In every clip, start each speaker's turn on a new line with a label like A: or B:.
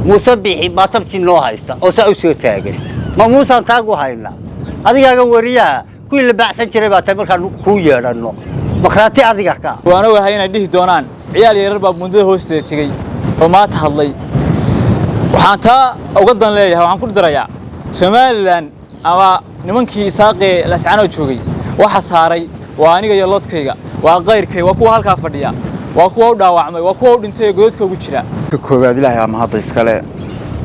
A: Muuse Bixi baa tabtii noo haysta oo saa u soo taagan. Ma Muusaan taag u haynaa? Adigaaga wariyaha kuwii la baacsan jiray baa tahay. Markaan kuu yeedhanno, makhraati adiga ka.
B: Waan ogahay inay dhihi doonaan ciyaal yarar baa buundada hoosteeda tegey oo maanta hadlay. Waxaan taa uga dan leeyahay, waxaan ku darayaa Somaliland ama nimankii Isaaqee Lascanood joogay waxa saaray waa aniga iyo lodkayga, waa qayrkay, waa kuwa halkaa fadhiya, waa kuwa u dhaawacmay, waa kuwa u dhintay ee godadka ugu jira.
C: Marka koowaad, Ilaahay aa mahadda iskale.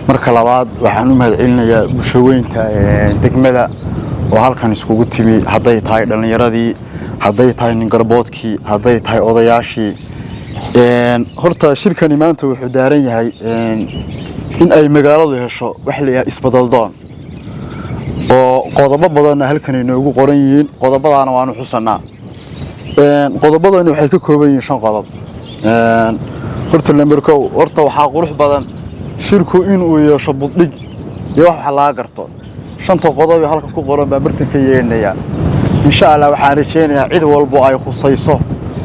C: Marka labaad, waxaan u mahadcelinayaa bulshaweynta degmada oo halkan iskugu timi, hadday tahay dhallinyaradii, hadday tahay ningarboodkii, hadday tahay odayaashii. Horta shirkani maanta wuxuu daaran yahay in ay magaaladu hesho wax la yidhaha isbadaldoon, oo qodobo badanna halkan ay noogu qoran yihiin. Qodobadaana waanu xusannaa. Qodobadani waxay ka kooban yihiin shan qodob. Horta lamber 1, horta waxaa qurux badan shirku inuu yeesho buddhig dee wax laga garto. Shanta qodob ee halkan ku qoran baa bartan ka yeedhinayaa. Insha Allah waxaan rajaynayaa cid walbo ay khusayso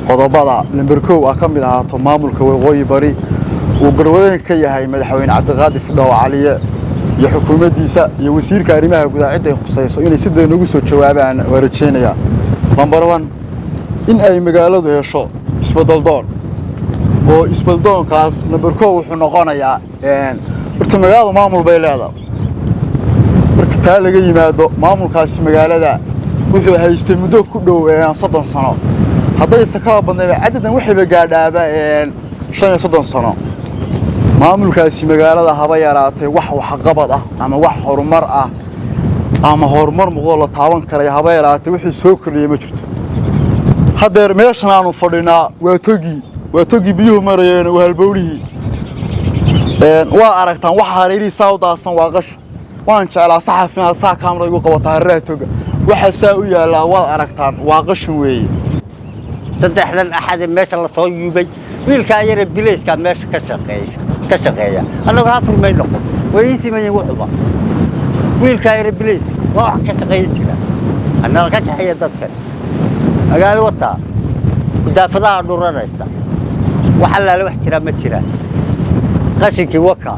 C: qodobada lamber 1 ah ka mid ahaato maamulka Waqooyi Bari uu garwadeenka ka yahay Madaxweyne Cabdiqaadir Fidhow Caliye iyo xukuumaddiisa iyo wasiirka arrimaha gudaha, cid ay khusayso inay si dee nagu soo jawaabaan waa rajaynayaa. Lamber 1, in ay magaaladu hesho isbeddeldoon, oo isbeddeldoonkaas lamber 1 wuxuu noqonayaa, horta magaaladu maamul bay leedahay. Marka taa laga yimaado, maamulkaasi magaalada wuxuu haystay muddo ku dhow 30 sano, haddayse kaba badnayba cadadan waxayba gaadhaaba 35 sano. Maamulkaasi magaalada haba yaraatay wax waxqabad ah ama wax horumar ah ama horumar muuqdo la taaban karaya haba yaraatay wuxuu soo kordhiyey ma jirto. Haddeer meeshan aanu fadhinaa waa togii, waa togii biyuhu marayeen, waa halbowlihii. Waad aragtaan waxa hareerihii saa u daadsan, waa qash. Waan jeclaa saxaf inaad saa kaamara igu qabato hareeraha toga. Waxa saa u yaallaa waad aragtaan, waa qashin weeye.
A: Saddexdan axade meesha lasoo yuubay, wiilkaa yare bilayskaa meesha ka shaqeeya ka shaqeeya, annagu hafur mayno, qof way ii simayen wuxuba. Wiilkaa yare bilayska waa wax ka shaqeeya jira, anala ka kaxeeya dadkan magaalo wataa gudaafadaha dhuranaysa. Wax allaale wax jiraa ma jiraan. Qashinkii waka,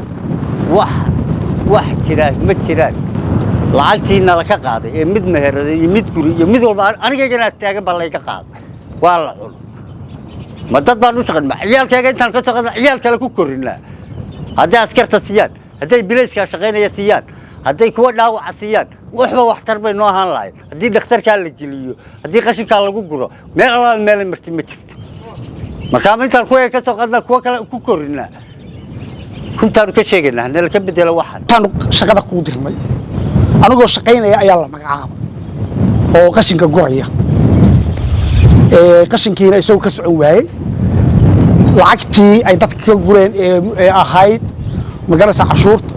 A: wax jiraa ma jiraan. Lacagtiina laka qaaday ee mid meheraday iyo mid guri iyo mid walba anigaygana taagan baa layga qaaday, waa la cun. Ma dad baan u shaqan? Ma ciyaalkayga intaan ka shaqana ciyaal kale ku korinaa? Hadday askarta siiyaan, hadday bilayskaa shaqaynaya siiyaan, hadday kuwa dhaawaca siiyaan, waxba waxtar bay noo ahaan lahayd. Haddii dhakhtarkaa la geliyo, haddii qashinkaa lagu guro, meel allaal meela marti ma jirto. Markaama intaan kuwa ka soo qadnaa kuwa kale ku korinaa? Runtaanu ka sheegaynaa, nala ka bedelo waxan.
D: Intaanu shaqada kuu dirnay, anigoo shaqaynaya ayaa la magacaaba oo qashinka guraya. Qashinkiina isagoo ka socon waayey lacagtii ay dadka ka gureen ee ahayd magaraysa cashuurta.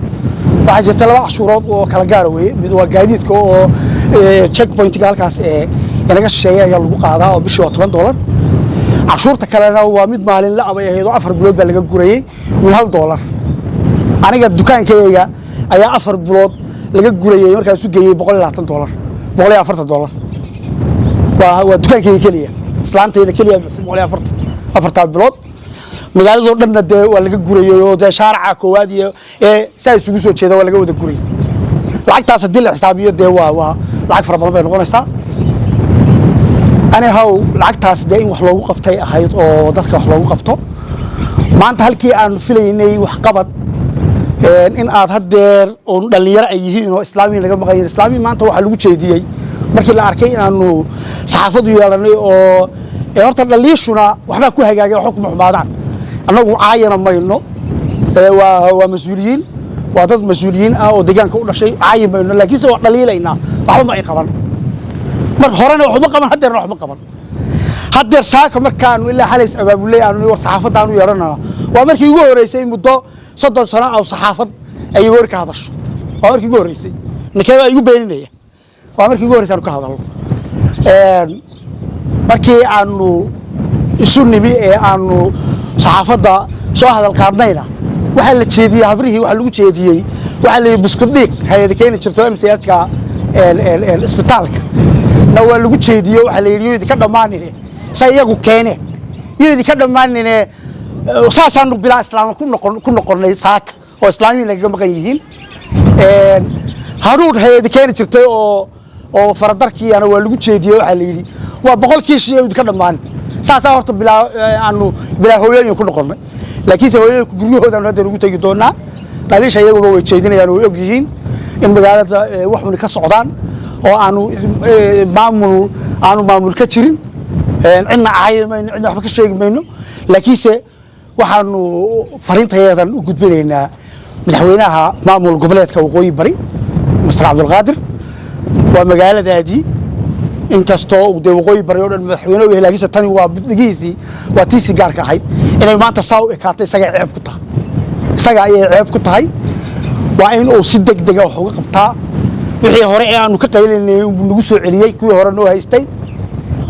D: Waxaa jirta laba cashuurood oo kala gaara weeye. Mid waa gaadiidka oo checkpointiga halkaas ee inaga shisheeya ayaa lagu qaadaa, oo bishii waa $10. Cashuurta kalena waa mid maalinle abay ahayd oo 4 bilood baa laga gurayey min $1. Aniga dukaankayga ayaa 4 bilood laga gurayey, markaasu geeyey $120, $140. Waa dukaankayga keliya, islaantayda keliya bixisay 140 afartaa bilood. Magaaladoo dhanna dee waa laga gurayey, oo dee shaaraca koowaad iyo ee saa isugu soo jeeda waa laga wada gurayey. Lacagtaas haddii la xisaabiyo, dee waa lacag fara badan bay noqonaysaa. Anyhow, lacagtaas dee in wax loogu qabtay ahayd oo dadka wax loogu qabto. Maanta halkii aan filaynay waxqabad in aad haddeer oo dhallinyaro ay yihiin oo islaamiin laga maqayin, islaamiin maanta waxaa lagu jeediyey markii la arkay inaanu saxaafadu yeelanay oo horta dhaliishuna waxbaa ku hagaagay, waxba kuma xumaadaan. Annagu caayana mayno. Waa mas-uuliyiin, waa dad mas-uuliyiin ah oo deegaanka u dhashay. Caayi mayno, laakiinse waa dhaliilaynaa. Waxba ma ay qaban mar horena, waxuma qaban haddeerna, waxma qaban haddeer. Saaka markaanu ilaa xalays abaabuley aanu war saxaafaddaanu yeedhanana, waa markii ugu horreysay muddo 30 sano ah saxaafad ay war ka hadasho. Waa markii ugu horreysay. Ninkee baa igu beeninaya? Waa markii ugu horreysay aanu ka hadalno. Markii aanu isu nimi ee aanu saxaafadda soo hadal qaadnayna, waxaa la jeediyey habrihii, waxaa lagu jeediyey, waxaa la yidhi buskud dhiig hay-ada keeni jirto MCH-ka isbitaalka na waa lagu jeediyo. Waxaa la yidhi yo idinka dhammaanine, sa iyagu keeneen yo idinka dhammaanine. Saasaanu bilaa islaam ku noqon ku noqonnay saaka. oo islaamiin nagaga maqan yihiin. Hanuun hay-adi keeni jirtay oo faradarkiiana waa lagu jeediyey. Waxaa la yidhi waa 100kii shiyo idinka dhammaan. Saasaa horta bilaa aanu bilaa hooyooyin ku noqonnay, laakiinse hooyooyinku guryahoodaanu hadda ugu tegi doonaa. Dhaliisha iyaguba way jeedinayaan, way og yihiin in magaalada waxuni ka socdaan oo aanu maamul, aanu maamul ka jirin. Cidna caayi mayno, cidna waxba ka sheegi mayno, laakiinse waxaanu fariintayeedan u gudbinaynaa madaxweynaha maamul goboleedka Waqooyi Bari, Mister Cabdulqaadir. Waa magaaladaadii, inkastoo uu dee Waqooyi Bari oo dhan madaxweyne u yahay, laakiinse tani waa budhigiisii, waa tiisii gaarka ahayd. Inay maanta saa u ekaatay isagay ceeb ku tahay, isaga ayay ceeb ku tahay. Waa in uu si deg dega wax uga qabtaa. Wixii hore ee aanu ka qaylinay uu nagu soo celiyey, kuwii hore noo haystay.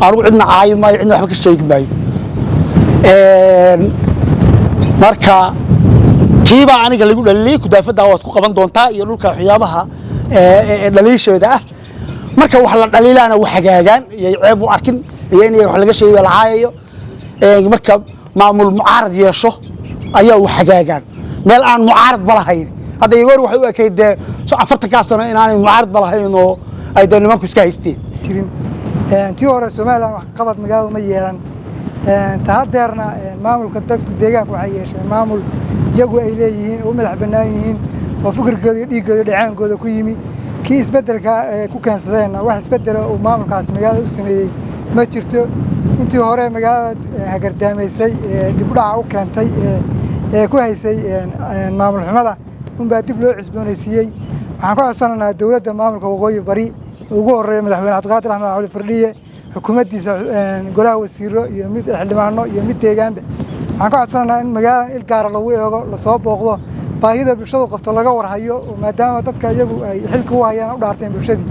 D: Anugu cidna caayi maayo, cidna waxba ka sheegi maayo. Marka tiibaa aniga lagu dhaliliyey, kudaafaddaa waad ku qaban doontaa iyo dhulka waxyaabaha dhaliisheeda ah. Marka wax la dhaliilaana wax hagaagaan iyo ceeb u arkin iyo in iyaga wax laga sheegayo, la caayayo. Marka maamul mucaarad yeesho ayaa wax hagaagaan. Meel aan mucaarad ba lahayn hadda iyagoor waxay u ekayd dee 40-kaa sano inaanay mucaarad ba lahayn oo ay dee nimanku iska haysteen.
E: Jirin tii hore Somaliland wax qabad magaalada ma yeelan. Ta haddeerna maamulka dadku deegaanka waxay yeesheen maamul iyagu ay leeyihiin oo u madax bannaan yihiin oo fikirkooda iyo dhiiggooda iyo dhacaankooda ku yimi. Kii isbeddelka ku keensadeenna wax isbeddela uu maamulkaas magaalada u sameeyey ma jirto. Intii hore magaalada hagardaamaysay, dib u dhaca u keentay, ee ku haysay maamul xumada unbaa dib loo cusboonaysiiyey. Waxaan ka codsanaynaa dowladda maamulka Waqooyi Bari, ugu horeeya madaxweyne Cabdiqaadir Axmed Cawli Firdhiye, xukuumaddiisa, golaha wasiiro iyo mid xildhibaano iyo mid deegaanba, waxaan ka codsanaynaa in magaaladan il gaara lagu eego, lasoo booqdo, baahida bulshadu qabto laga warhayo, maadaama dadka iyagu ay xilka u hayaan u dhaarteen bulshadii.